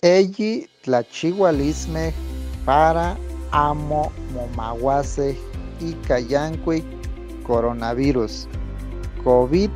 Eyi tlachihualisme para amo momahuase ica yancuic coronavirus. COVID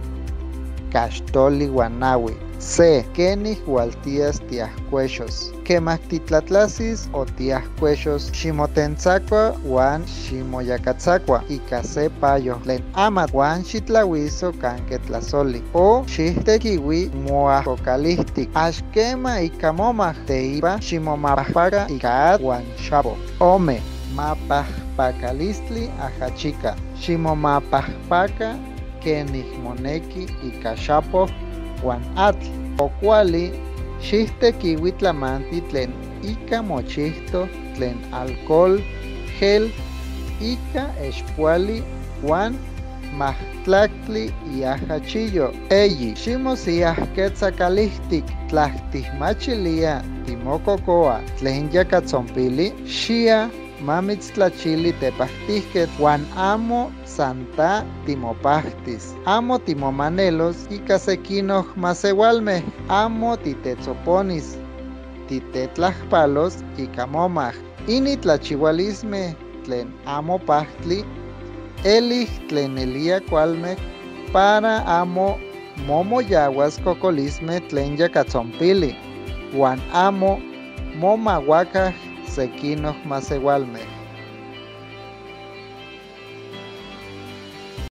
caxtoli huan nahui. C. Kenih hualtias tiajcuexos. Quema titlatlasis o tiajcuexos, ximotentzacua huan ximoyacatzacua ica se payo tlen amatl huan xitlahuiso canque tlasoli o xijtequihui moajocalihtic. Ax quema ica momaj, teipa ximomapajpaca ica atl huan xapo. Ome, mapajpacalistli ajachica. Ximomapajpaca kenih moneki ica xapo huan atl. O cuali xijtequihui tlamantli tlen ica mochijto tlen alcohol gel ica expoali huan majtlactli iajachiyo. Eyi, ximosiyajquetza calijtic. Tla tijmachilia timococoa tlen yacatzompili, xia mamitztlachili tepajtijquetl huan amo san ta timopajtis. Amo timomanelos ica sequinoc masehualme. Amo titetzoponis. Titetlajpalos ica momaj. Ini tlachihualisme tlen amo pajtli elij tlen nelía cualme para amo momoyahuas cocolisme tlen yacatzompili huan amo momahuacaj sequinoc masehualme.